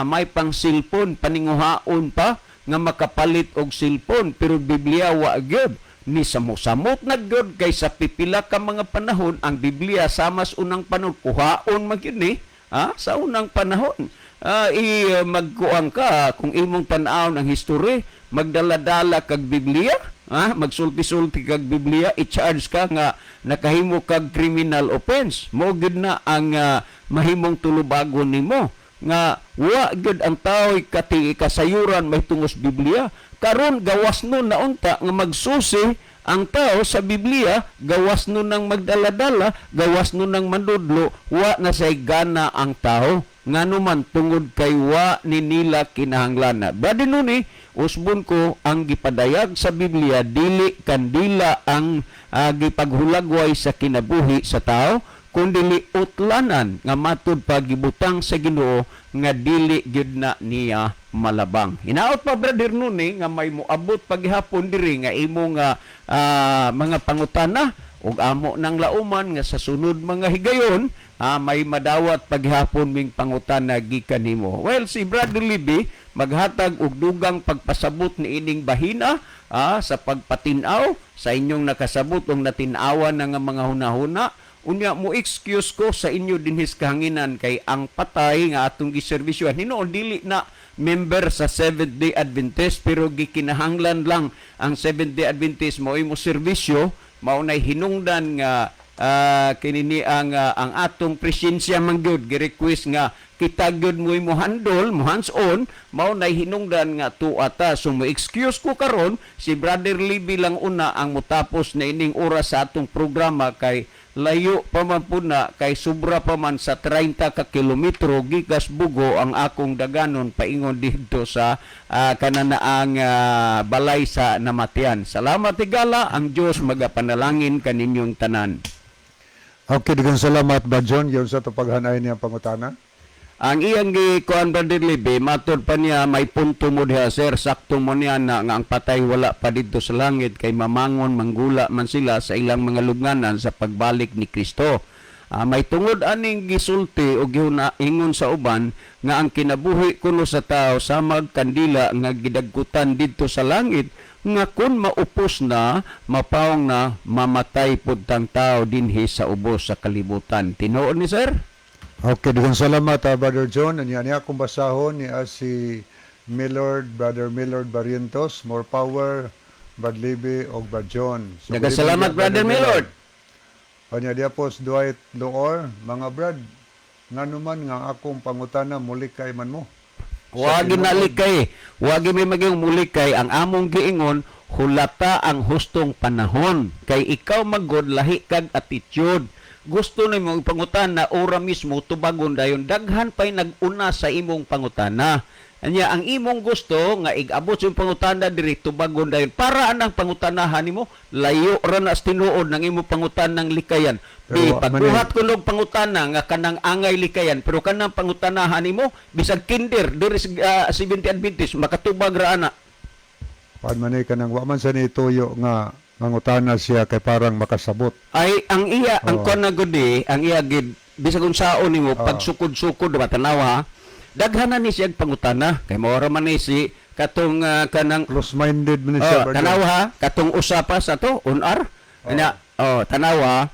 may pang cellphone, paninguhaon pa nga makapalit og cellphone, pero Biblia wa gyud ni samot-samot na gyud, kay sa pipila ka mga panahon ang Biblia samas unang panahon kuhaon man gyud ni, sa unang panahon, i magkuang ka, kung imong tan-awon ang history, magdala-dala kag Biblia, magsulti-sulti kag Biblia, i-charge ka nga nakahimo kag criminal offense. Mo gyud na ang mahimong tulubagon nimo nga wa gyud ang tao'y kati kasayuran may tungos Biblia. Karon gawas nun na unta nga magsusi ang tao sa Biblia, gawas nun ng magdala-dala, gawas nun ng mandudlo, wa na say gana ang tao, ngano man tungod kay wa ni nila kinahanglan. Brother Nuni, usbon ko ang gipadayag sa Biblia, dili kandila ang gipaghulagway sa kinabuhi sa tao, kundili utlanan nga matud pa gibutang sa Ginoo nga dili gyud na niya malabang. Hinaot pa, Brother Nuni, nga may moabot paghapon diri nga imo nga mga pangutana ug amo nang lauman nga sa sunod mga higayon may madawat paghapon ming pangutana gikan nimo. Well, si Brother Libby maghatag og dugang pagpasabot niining bahina sa pagpatin-aw sa inyong nakasabot og natin-awan na nga mga hunahuna. Unya mo excuse ko sa inyo dinhis kahanginan kay ang patay nga atong giserbisyohan hinuon dili na member sa Seventh Day Adventist, pero gikinahanglan lang ang Seventh Day Adventist mao mo serbisyo, mao nay hinungdan nga kini ni ang atong presensya man gyud gi-request nga kita gyud mo handle mo hands on, mao nay hinungdan nga tuwa ta. So mo excuse ko karon, si Brother Libby lang una ang motapos na ining oras sa atong programa kay layo pa man pud na, kay sobra pa man sa 30 ka kilometro gikas Bugo ang akong daganon paingon didto sa kananaang balay sa namatian. Salamat higala, ang Dios magapanalangin kaninyong tanan. Okay, daghang salamat, Brad John. Yun sa paghanay niyang pangutana. Ang iyang gikuan, Brother Libby, matod pa niya may punto mo diha, sir, sakto mo niya na nga ang patay wala pa didto sa langit kay mamangon manggula man sila sa ilang mga lubnganan sa pagbalik ni Kristo. May tungod aning gisulti o gihuna ingon sa uban nga ang kinabuhi kuno sa tao samag kandila nga gidagkutan didto sa langit nga kun maupos na, mapawong na, mamatay pud tang tao dinhi sa ubos sa kalibutan. Tinuod ni sir? Okay, daghang salamat, Brother John. Anya niya akong basahon ni si Millard, Brother Millard Barrientos, more power, Brad Libby og Brad John. So, Daghang good evening, salamat, Brother Millard. Anya diya po si Dwight Loor, mga brad, ngano man nga akong pangutana mulikay man mo. Wagi na likay. Wagi may maging mulikay. Ang among giingon, hulata ang hustong panahon. Kay ikaw magod, lahi kag attitude. Gusto nimo pangutana ora mismo tubagon dayon, daghan pay nag-una sa imong pangutana. Anya ang imong gusto nga igabot sa imong pangutana diri tubagon dayon, para anang pangutanahan nimo layo ra na sa tinuod ng imong pangutanang likayan. Pero Di wa man eh. pagbuhat ko og pangutana nga kanang angay likayan, pero kanang pangutanahan nimo bisag kinder diri sa Seventh Adventist makatubag ra ana. Paan man eh kanang wa man sa nituyo nga mangutana siya kay parang makasabot. Ay ang iya ang Oo. kuan na gud eh, ang iya gid bisag unsaon nimo pagsukod-sukod ba, tanawa ha. Daghan na ni siya pangutana kay mao ra man ni si katong kanang Close-minded man ni siya, Oh, Brad John. tanawa ha, katong usapa sa to unar. Ana, oh, tanawa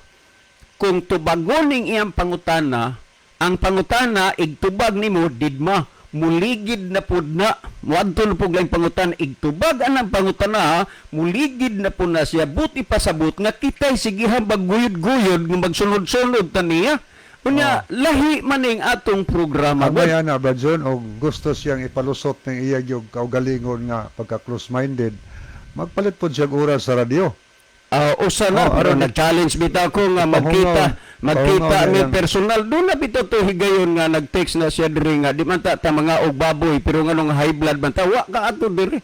kung tubagon ning iyang pangutana, ang pangutana igtubag nimo didma muligid na pud na, muadto na pud lang pangutana, igtubag anang pangutana ha, muligid na pud na siya, buti pasabot nga kitay sigihan bagguyod-guyod nga magsunod-sunod ta niya. Unya lahi man ning atong programa Amay gud. ana, Brad John, og gusto siyang ipalusot ng iya yung kaugalingon nga pagka close-minded, magpalit po siya og oras sa radyo. Usa na, Oh, pero aron- nag-challenge bitaw ko nga magkita, Pahungaw. magkita Pahungaw na mi lang. personal. Doon na bitaw to higayon nga nag-text na siya diri nga di man ta mga og baboy, pero nganong high blood man ta, wa ka ato diri.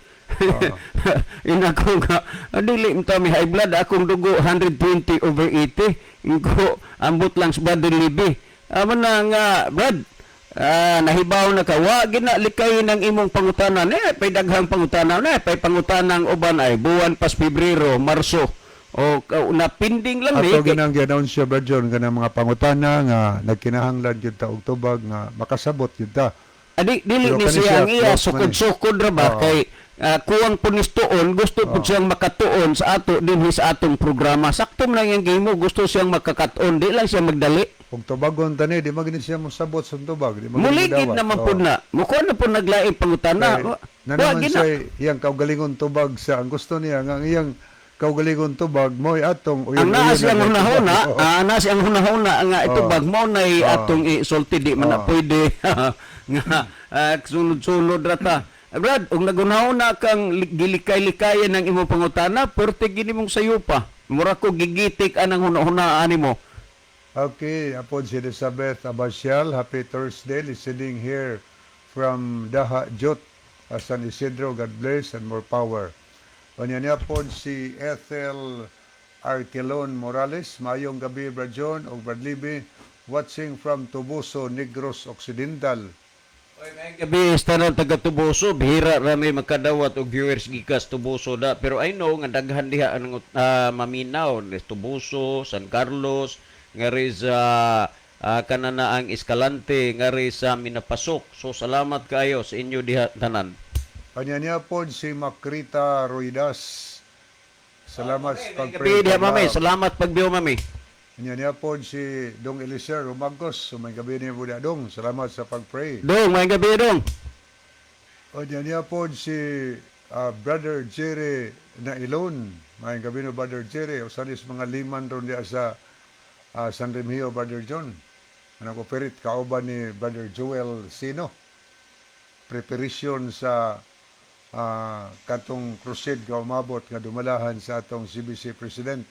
Ina ko nga dili man ta mi high blood, akong dugo 120 over 80. Inko ambot lang sa Brother Libby. Amo na nga Brad, nahibaw na ka, wa gina likay ng imong pangutana ne, pay daghang pangutana ne, pay pangutanang uban ay buwan pas Pebrero, Marso o napinding lang ni Ato ginang gi-announce siya, Brad John, kanang mga pangutana nga nagkinahanglan gyud ta og tubag nga makasabot gyud ta. Adi dili Pero ni kani siya siya, ang iya close man eh. sukod-sukod ra ba kay kuwang punistuon, gusto pud siyang makatuon sa ato dinhi sa atong programa. Sakto man lang yung game mo, gusto siyang makakatuon, di lang siya magdali. Kung tubagon tani, di magini siya mosabot sa tubag, di magini Muligid modawat. naman Oo. pud na. Mukuha na pud naglaing pangutana. Kay, na Wa naman gina. siya iyang kaugalingon tubag sa ang gusto niya nga ang iyang kaugalingon tubag mo'y atong Ang naa siyang hunahuna, naa siyang hunahuna nga ito Oo. bag mo na atong isulti, di man na pwede nga sunod-sunod ra ta. Brad, ug nagunahuna kang gilikay-likayan ng imong pangutana, perti gini mong sayo pa. Mura ko gigitik anang hunahunaan nimo. Okay, apod si Elizabeth Abasial, happy Thursday, listening here from Daha Jot, San Isidro, God bless and more power. Unya niya pod si Ethel Arquelon Morales, maayong gabi Brad John og Brad Libby, watching from Toboso, Negros Occidental. Oy, may gabi sa taga Tuboso, bihira ra may makadawat og viewers gikas Tuboso da. Pero I know nga daghan diha ang maminaw, ni Tuboso, San Carlos, nga sa Kana na ang Escalante ngari sa Minapasok. So salamat kaayo sa inyo diha tanan. Kanya niya po si Macrita Ruidas. Salamat sa Gabi pag-pray. diha, mami. Salamat pagbiyo, mami. Kanya niya po si Dong Eliser Rumagos. So, may gabi niya po Dong. Salamat sa pag-pray. Dong, may gabi dong. Kanya niya po si Brother Jerry Nailon. May gabi no, Brother Jerry. Usan is mga liman ron diya sa San Remigio, Brother John. Anong operate kauban ni Brother Joel Sino. Preparation sa katong crusade nga umabot nga dumalahan sa atong CBC President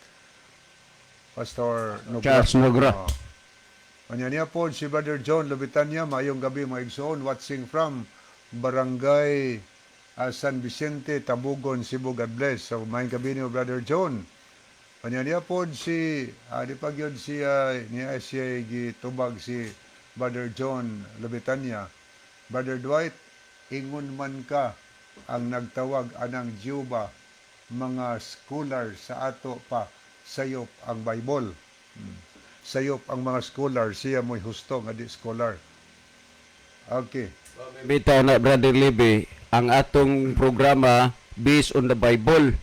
Pastor Nogra. Charles Nogra. Oh. Kanya niya po si Brother John Lubitanya, maayong gabi mga igsoon, watching from Barangay San Vicente, Tabugon, Cebu. God bless. So, maayong gabi niyo, Brother John. Kanya niya po si, di pa gyud siya, niya siya gitubag si Brother John Lubitanya. Brother Dwight, ingon man ka ang nagtawag anang Juba mga scholar sa ato pa sayop ang Bible. Sayop ang mga scholar, siya mo'y husto nga di scholar. Okay. Bitaw na, Brother Libby, ang atong programa based on the Bible.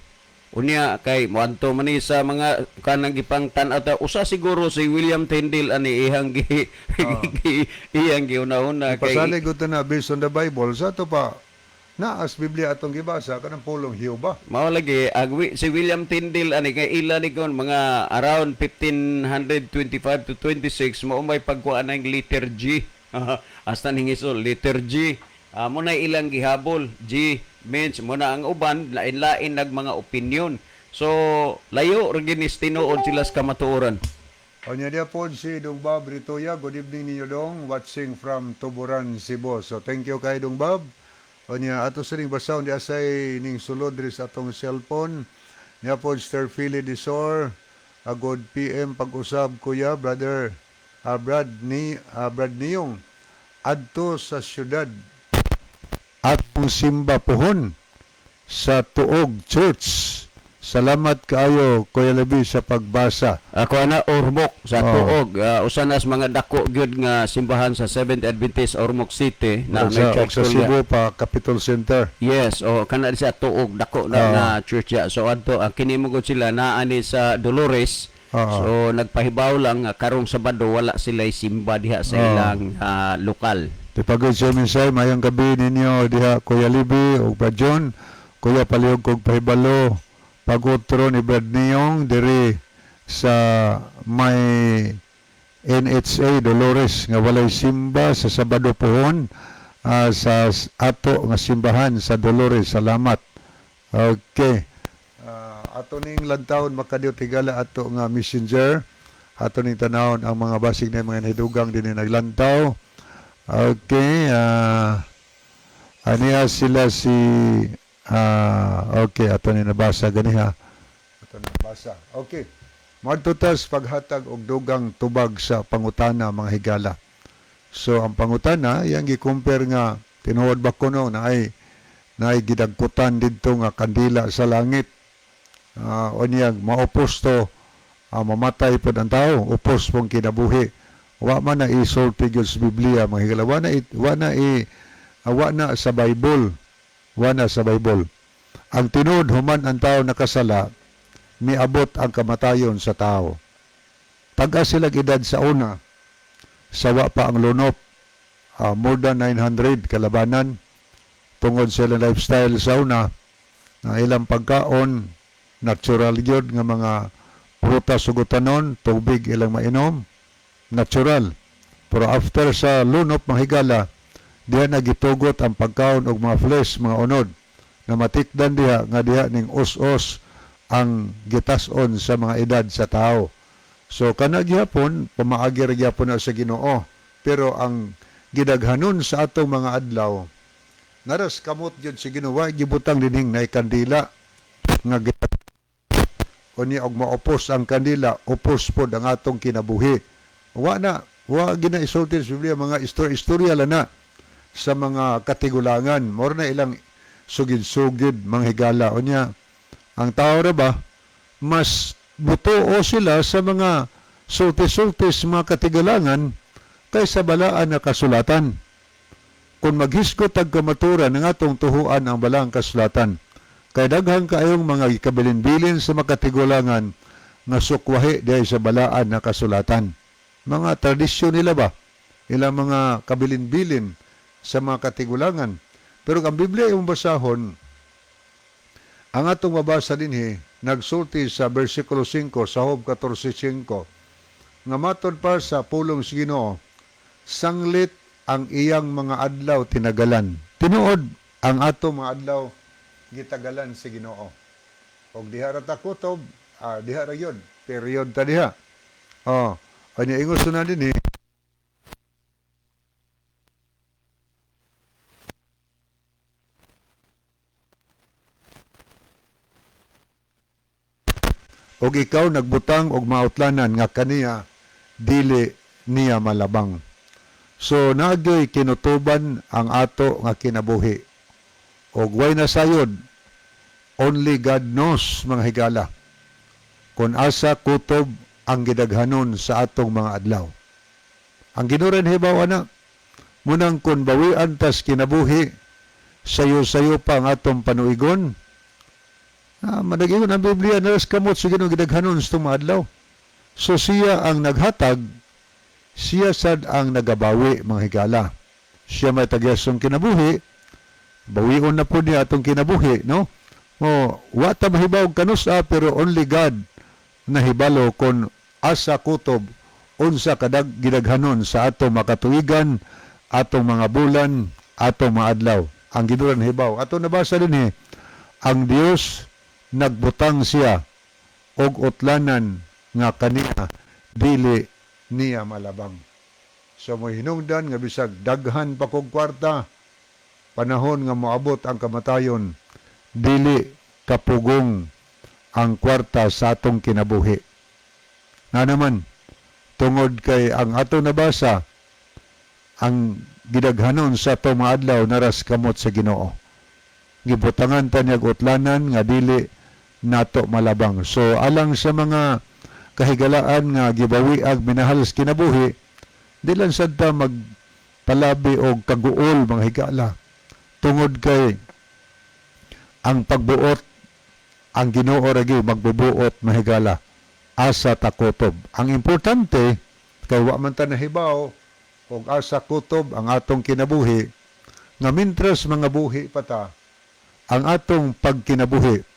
Unya kay moadto man ni sa mga kanang gipang tan-aw ta usa siguro si William Tyndale ani ihang gi, iyang giuna-una kay Pasalig ko na based on the Bible, sa ato pa, naas Biblia atong gibasa, kanang pulong Hiuba. Mao lagi ang si William Tyndale ani kay ila ni kon mga around 1525 to 26 mao may pagkuan ng letter G. Hasta ning iso letter G. Mo na ilang gihabol G means mo na ang uban lain-lain nag mga opinion. So layo ra gyud ni tinuod sila sa kamatuoran. Onya dia po si Dong Bob Ritoya. Good evening ninyo, Dong. Watching from Tuburan, Cebu. So thank you kay Dong Bob. Onya ato sa ning basahon di asay ning sulod diri sa atong cellphone. Niya po Sir Philly Disor. A good PM pag-usab kuya, brother Brad ni Brad Niyong adto sa syudad atong simba pohon sa Tuog Church. Salamat kaayo, Kuya Levi, sa pagbasa. Ako ana Ormoc sa Oh. Tuog, usa na sa mga dako gyud nga simbahan sa Seventh Adventist Ormoc City na Og may sa, og church sa school niya. Cebu pa Capitol Center. Yes, o kana sa Tuog dako na nga church ya. So adto ang kini mo gud sila naa ni sa Dolores. Oo. So nagpahibaw lang nga karong Sabado wala sila simba diha sa ilang lokal. Tipagod siya minsay, mayong gabi ninyo diha Kuya Libby ug Brad John. Kuya, palihog kog pahibalo pagutro ni Brad Niyong diri sa may NHA Dolores nga walay simba sa Sabado pohon sa ato nga simbahan sa Dolores. Salamat. Okay. Ato ning lantawon makadiyot higala ato nga messenger. Ato ning tanawon ang mga basig na mga nahidugang dinhi naglantaw. Okay, aniya sila si okay, ato ni nabasa ganiha. Ato ni nabasa. Okay. Moadto tas paghatag og dugang tubag sa pangutana, mga higala. So ang pangutana iyang gi-compare nga tinuod ba kuno na ay naay gidagkutan didto nga kandila sa langit. Unya maupos to, mamatay pod ang tao, upos pong kinabuhi. Wa man na isulti gyud sa Biblia, mga higala. Wa na sa Bible. Wa na sa Bible. Ang tinuod, human ang tao nakasala, miabot ang kamatayon sa tao. Pag silag edad sa una, sawa pa ang lunop, more than 900 kalabanan, tungod sa ilang lifestyle sa una, na ilang pagkaon, natural gyud nga mga prutas ug utanon, tubig ilang mainom, natural. Pero after sa lunop, mga higala, diha na gitugot ang pagkaon og mga flesh, mga unod, na matikdan diha nga diha ning us-os ang gitason sa mga edad sa tao. So kana gihapon pamaagi ra gihapon na sa Ginoo. Pero ang gidaghanon sa atong mga adlaw, naras kamot gyud sa Ginoo, wa gibutang dinhing nay kandila nga unya og maupos ang kandila, upos pod ang atong kinabuhi. Wa na, wa gina isulti sa Biblia, mga istorya istorya lang na sa mga katigulangan. Mao na ilang sugid-sugid, mga higala. Unya, ang tao ra ba, mas mutuo sila sa mga sulti-sulti sa mga katigulangan kaysa balaan na kasulatan. Kung maghisgot ang kamaturan ng atong tuhuan ang balaang kasulatan, kay daghan kaayong mga gikabilin-bilin sa makatigulangan nga sukwahi diay sa balaan na kasulatan. Mga tradisyon nila ba? Ilang mga kabilin-bilin sa mga katigulangan. Pero ang Biblia yung basahon, ang atong mabasa dinhi, nagsulti sa versikulo 5 sa Job 14:5 nga matod pa sa pulong sa Ginoo, sanglit ang iyang mga adlaw tinagalan. Tinuod ang ato mga adlaw gitagalan sa Ginoo. Og diha ra ta kutob, diha ra yun. Period ta diha. Oh, kanya ingos na dinhi. Og ikaw nagbutang og mautlanan nga kaniya dili niya malabang. So naagyoy kinutuban ang ato nga kinabuhi. Og way nasayod, only God knows, mga higala, kung asa kutob ang gidaghanon sa atong mga adlaw. Ang ginuran hibaw ana, munang kun bawian tas kinabuhi, sayo-sayo pa ang atong panuigon. Managingon ang Biblia, naras kamot sa Ginoo gidaghanon sa itong mga adlaw. So siya ang naghatag, siya sad ang nagabawi, mga higala. Siya may tagyasong kinabuhi, bawion na po niya atong kinabuhi, no? O, wa ta mahibaw kanusa, pero only God nahibalo kon asa kutob unsa kadag gidaghanon sa ato makatuigan, atong mga bulan, atong mga adlaw. Ang ginuran hibaw. Ato nabasa din ang Dios nagbutang siya og utlanan nga kaniya dili niya malabang. So mo hinungdan nga bisag daghan pa kog kwarta, panahon nga moabot ang kamatayon, dili kapugong ang kwarta sa atong kinabuhi. Nga naman, tungod kay ang ato nabasa, ang gidaghanon sa atong mga adlaw naras kamot sa Ginoo. Gibutangan ta niya og utlanan nga dili nato malabang. So alang sa mga kahigalaan nga gibawi ang minahal sa kinabuhi, di lang sad ta magpalabi og kaguol, mga higala. Tungod kay ang pagbuot, ang Ginoo ra gyud magbubuot, mahigala, asa ta kutob. Ang importante kay wa man ta nahibaw og asa kutob ang atong kinabuhi, nga mintras mga buhi pa ta, ang atong pagkinabuhi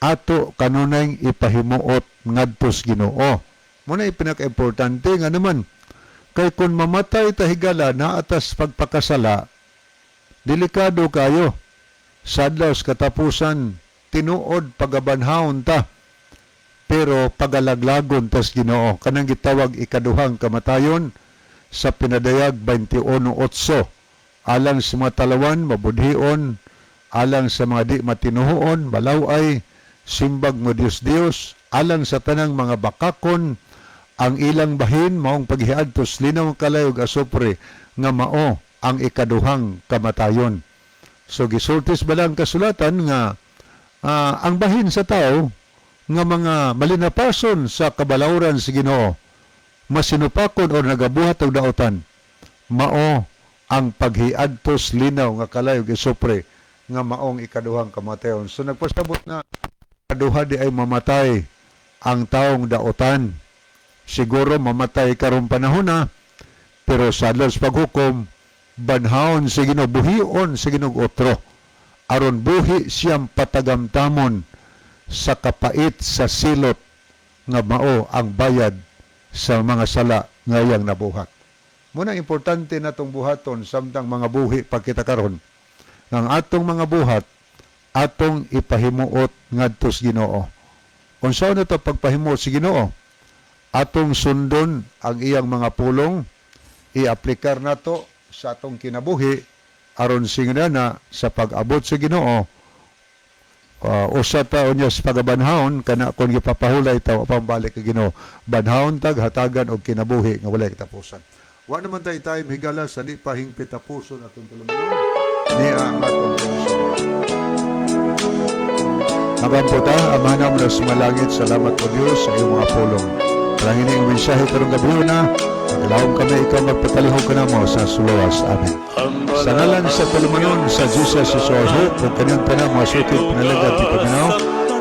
ato kanunay ipahimuot ngadto sa Ginoo. Muna pinaka-importante nga naman kay kung mamatay ta, higala, naa tas pagpakasala, delikado kayo. Sa adlaw sa katapusan, tinuod pagabanhawon ta, pero pagalaglagon tas Ginoo, kanang gitawag ikaduhang kamatayon sa Pinadayag 21:8. Alang sa mga talawan, mabudhion, alang sa mga di matinuhoon, balaway, simbag mo Dios Dios, alang sa tanang mga bakakon, ang ilang bahin maong paghiadtos linaw kalay ug asupre nga mao ang ikaduhang kamatayon. So gisultis ba ang kasulatan nga ang bahin sa tao nga mga malinapason sa kabalawran sa Ginoo, masinupakon o nagabuhat og daotan, mao ang paghiadtos linaw nga kalay ug asupre nga maong ikaduhang kamatayon. So nagpasabot na kaduha di ay mamatay ang taong daotan. Siguro mamatay karong panahon na, pero sa adlaw sa paghukom, banhawon sa Ginoo, buhion sa Ginoo otro aron buhi siyang patagamtamon sa kapait sa silot nga mao ang bayad sa mga sala nga iyang nabuhat. Muna importante natong buhaton samtang mga buhi pa kita karon, nga ang atong mga buhat atong ipahimuot ngadto sa Ginoo. Unsa na to pagpahimuot sa Ginoo? Atong sundon ang iyang mga pulong, iaplikar nato sa atong kinabuhi aron singana sa pag-abot sa Ginoo, usa ta unya sa pagabanhawon kana kung gipapahulay ta wa pambalik kay Ginoo, banhawon tag hatagan og kinabuhi nga walay katapusan. Wa naman tay time, higala, sa di pa hingpit tapuson atong tulumanon niya ang atong puso. Magampo ta. Ama namon sa malangit, salamat o Dios sa iyong mga pulong. Panalangin ang mensahe karong gabi na nagalahom kami ikaw magpatalihog kanamo sa suluwas. Amen. Sa ngalan sa tulumanon sa Jesus is Our Hope ug kanyang tanan mga suki, pinalangga at paminaw.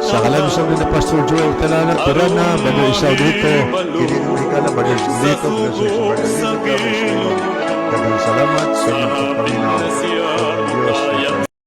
Sa ngalan sa ni Pastor Joel Talana, Tirana, Brother Isao dito, kini ang higala, Brother dito, Brother Brother dito, Daghang salamat sa inyong pagpaminaw.